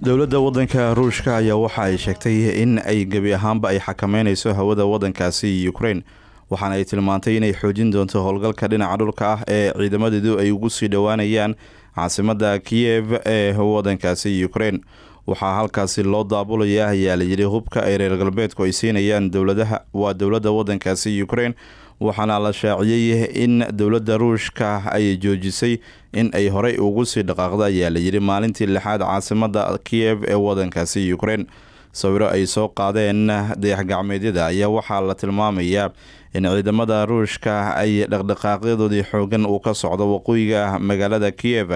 Dowladda wadanka Ruushka ayaa waxa ay sheegtay in ay gebi ahaanba ay xakameyneyso hawada wadankaasi Ukraine, waxaana ay tilmaantay inay xoojin doonto howlgalka dhinaca dhulka ah ee ciidamadeedu ay ugu sii dhowaanayaan caasimada Kiyev ee wadankaasi Ukraine. Waxaa halkaasi loo daabulaya, ayaa layidhi, hubka ay reer galbeedku ay siinayaan dowladaha, waa dowladda wadankaasi Ukraine, waxaana la shaaciyey in dowladda Ruushka ay joojisay in ay horey ugu sii dhaqaaqda, ayaa layidhi, maalintii lixaad caasimada Kiyev ee wadankaasi Ukraine. Sawiro ay soo qaadeen dayax-gacmeedyada ayaa waxaa la tilmaamayaa in ciidamada Ruushka ay dhaqdhaqaaqyadoodii xoogan uu ka socdo waqooyiga magaalada Kiyev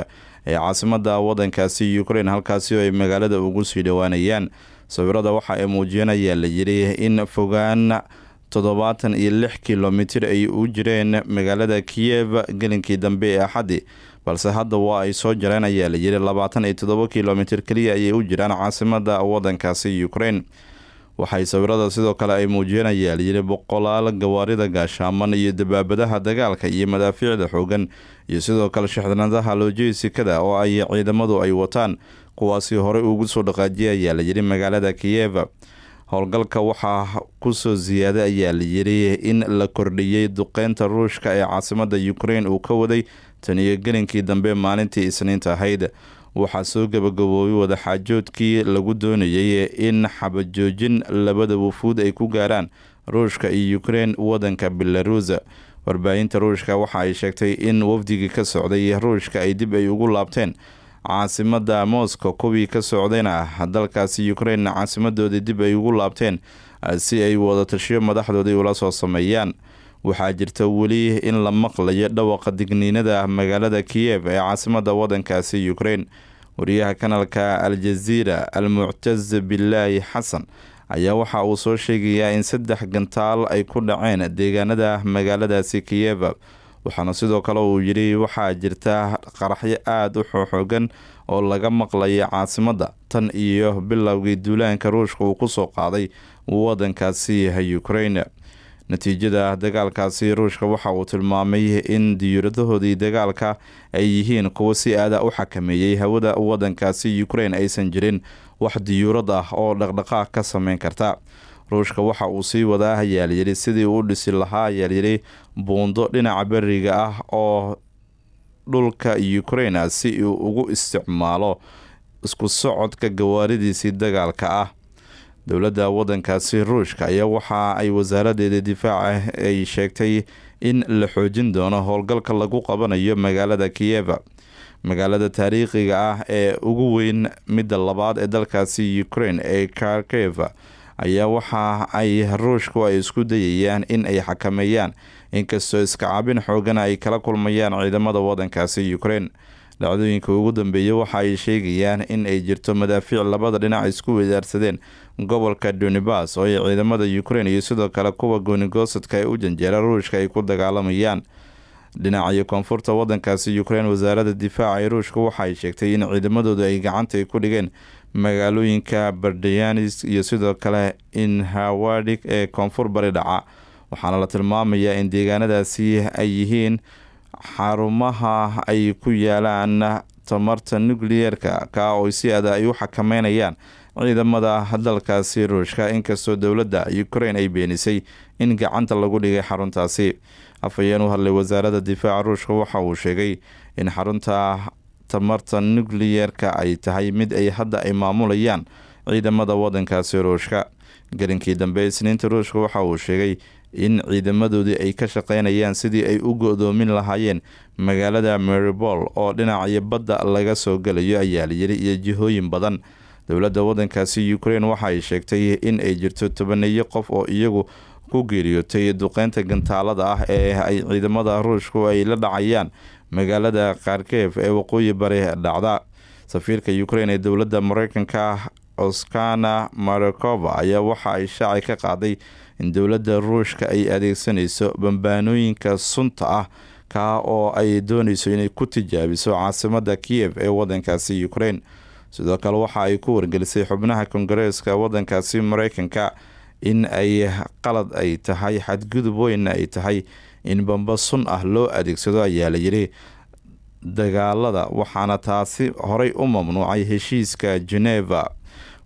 ee caasimada wadankaasi Ukraine, halkaasi oo ay magaalada ugu sii dhowaanayaan. Sawirada waxa ay muujinayaan, layidhi, in fogaan 76 kilomitir ay u jireen magaalada Kiyev gelinkii dambe ee Axaddi, balse hadda waa ay soo jareen, ayaa layidhi, 27 kilomitir keliya ayay u jiraan caasimada wadankaasi Ukraine. Waxay sawirada sidoo kale ay muujinayaan, layidhi, boqolaal gawaarida gaashaaman iyo dabaabadaha dagaalka iyo madaafiicda xoogan iyo sidoo kale shixnadaha lojisikada oo ay ciidamadu ay wataan, kuwaasi horey ugu soo dhaqaajiyay, ayaa layidhi, magaalada Kiyev. Howlgalka waxaa kusoo siyaaday, ayaa layidhi, in la kordhiyey duqeynta Ruushka ee caasimada Ukraine uu ka waday tan iyo gelinkii dambe maalintii Isniinta ahayd. Waxaa soo gabagaboobay wadaxaajoodkii lagu doonayay in xabajoojin labada wufuud ay ku gaaraan Ruushka iyo Ukraine wadanka Belarus. Warbaahinta Ruushka waxa ay sheegtay in wafdigii ka socday Ruushka ay dib ay ugu laabteen caasimada Moscow, kuwii ka socdayna dalkaasi Ukraine caasimadoodii dib ay ugu laabteen si ay wadatashiyo madaxdoodii ula soo sameeyaan. Waxaa jirta weli in la maqlayo dhawaqa digniinada magaalada Kiyev ee caasimada wadankaasi Ukraine. Wariyaha kanalka Aljaziira, Almuctaz Bilaahi Xasan, ayaa waxa uu soo sheegayaa in saddex gantaal ay ku dhaceen deegaanada magaaladaasi Kiyeva. Waxaana sidoo kale uu yidhi waxaa jirta qaraxyo aada u xooxoogan oo laga maqlaya caasimadda tan iyo bilowgii duulaanka Ruushka uu kusoo qaaday wadankaasi Ukraine. Natiijada dagaalkaasi, Ruushka waxa uu tilmaamay in diyuuradahoodii dagaalka ay yihiin kuwo si aada u xakameeyey hawada wadankaasi Ukraine, aysan jirin wax diyuurad ah oo dhaqdhaqaaq ka sameyn karta. Ruushka waxa uu sii wadaa, ayaa layidhi, sidii uu dhisi lahaa, ayaa layidhi, buundo dhinaca beriga ah oo dhulka Ukraine si uu ugu isticmaalo isku socodka gawaaridiisii dagaalka ah. Dowladda wadankaasi Ruushka ayaa waxa ay wasaaradeeda difaaca ay sheegtay in la xoojin doono howlgalka lagu qabanayo magaalada Kiyeva, magaalada taariikhiga ah ee ugu weyn midda labaad ee dalkaasi Ukraine ee Kharkiv ayaa waxa ay Ruushku ay isku dayayaan in ay xakameeyaan, inkastoo iska caabin xoogan ay kala kulmayaan ciidamada wadankaasi Ukraine. Dhacdooyinka ugu dambeeyay waxa ay sheegayaan in ay jirto madaafiic labada dhinac isku weydaarsadeen gobolka Donibas, oo ay ciidamada Ukraine iyo sidoo kale kuwa goonigoosadka ee u janjeera Ruushka ay ku dagaalamayaan dhinaca koonfurta wadankaasi Ukraine. Wasaaradda difaaca ee Ruushka waxa ay sheegtay in ciidamadoodu ay gacanta ay ku dhigeen magaalooyinka Berdianis iyo sidoo kale Inhawadik ee koonfur bari dhaca, waxaana la tilmaamayaa in deegaanadaasi ay yihiin xarumaha ay ku yaalaan tamarta nukliyeerka, ka oo si aada ay u xakameynayaan ciidamada dalkaasi Ruushka, inkastoo dowladda Ukraine ay beenisay in gacanta lagu dhigay xaruntaasi. Afhayeen u hadlay wasaaradda difaaca Ruushka waxa uu sheegay in xarunta tamarta nukliyeerka ay tahay mid ay hadda ay maamulayaan ciidamada wadankaasi Ruushka. Gelinkii dambe Isniinta, Ruushka waxa uu sheegay in ciidamadoodii ay ka shaqeynayaan sidii ay u go-doomin lahaayeen magaalada Mariupol oo dhinacyo badda laga soo gelayo, ayaa layiri, iyo jihooyin badan. Dowladda wadankaasi Ukraine waxa ay sheegtay in ay jirto tobaneeyo qof oo iyagu ku geeriyootay duqeynta gantaalada ah ee ay ciidamada Ruushku ay la dhacayaan magaalada Kharkiv ee waqooyi bari dhacda. Safiirka Ukraine ee dowladda Mareykanka, Oksana Markarova, ayaa waxa ay shaaci ka qaaday in dowladda Ruushka ay adeegsanayso bambaanooyinka sunta ah, kaa oo ay dooneyso inay ku tijaabiso caasimada Kiyev ee wadankaasi Ukraine. Sidoo kale waxa ay ku wargelisay xubnaha Kongareeska wadankaasi Mareykanka in ay qalad ay tahay, xadgudub weynna ay tahay in bamba sun ah loo adeegsado, ayaa layidhi. Dagaalada waxaana taasi horey u mamnuucay heshiiska Geneva.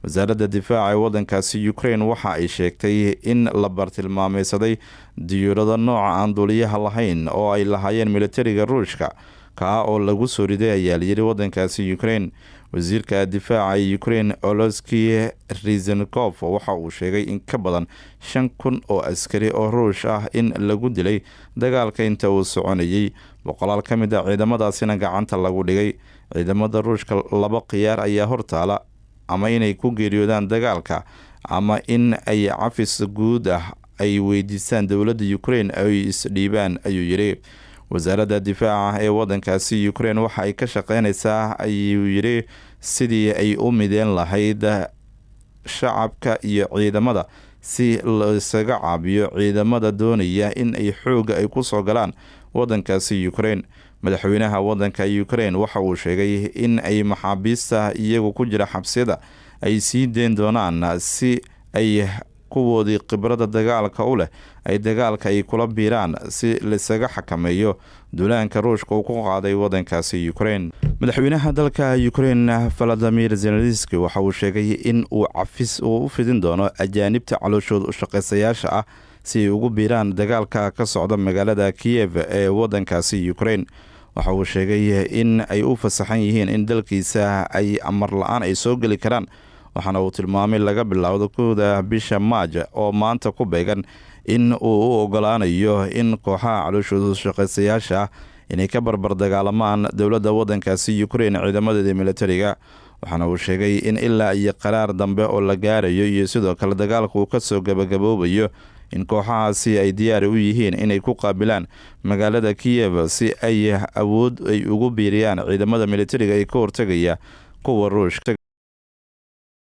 Wasaaradda difaaca ee wadankaasi Ukraine waxa ay sheegtay in la bartilmaameysaday diyuurado nooca aan duuliyaha lahayn oo ay lahaayeen militariga Ruushka, kaa oo lagu soo riday, ayaa layidhi, wadankaasi Ukraine. Wasiirka difaaca ee Ukraine, Oleksiy Reznikov, waxa uu sheegay in ka badan 5000 oo askari oo Ruush ah in lagu dilay dagaalka inta uu soconayay, boqolaal ka mid ah ciidamadaasina gacanta lagu dhigay. Ciidamada Ruushka laba khiyaar ayaa hortaala: ama inay ku geeriyoodaan dagaalka ama in ay cafis guud ah ay weydiistaan dowladda Ukraine, ay isdhiibaan, ayuu yidhi. Wasaaradda difaaca ee wadankaasi Ukraine waxa ay ka shaqeyneysaa, ayuu yidhi, sidii ay u mideen lahayd shacabka iyo ciidamada si laisaga caabiyo ciidamada doonaya in ay xooga ay kusoo galaan wadankaasi Ukraine. Madaxweynaha wadanka Ukraine waxa uu sheegay in ay maxaabiista iyagu ku jira xabsiyada ay sii deyn doonaan si ay kuwoodii khibrada dagaalka u leh ay dagaalka ay kula biiraan, si laisaga xakameeyo duulaanka Ruushka uu ku qaaday wadankaasi Ukraine. Madaxweynaha dalka Ukraine, Valadimir Zelenski, waxa uu sheegay in uu cafis uu u fidin doono ajaanibta calooshooda ushaqeysayaasha ah si ay ugu biiraan dagaalka ka socda magaalada Kiyev ee wadankaasi Ukraine. Waxa uu sheegay in ay u fasaxan yihiin in dalkiisa ay amar la-aan ay soo geli karaan, waxaana uu tilmaamay laga bilowdo 1-da bisha Maaj oo maanta ku beegan in uu u ogolaanayo in kooxaha calooshooda shaqeysayaasha ah inay ka barbar dagaalamaan dowladda wadankaasi Ukraine ciidamadeeda militariga. Waxaana uu sheegay in ilaa iyo qaraar dambe oo la gaarayo iyo sidoo kale dagaalka uu kasoo gabagaboobayo in kooxahaasi ay diyaari u yihiin inay ku qaabilaan magaalada Kiyev si ay awood ay ugu biiriyaan ciidamada militariga ee ka hortegaya kuwa Ruushka.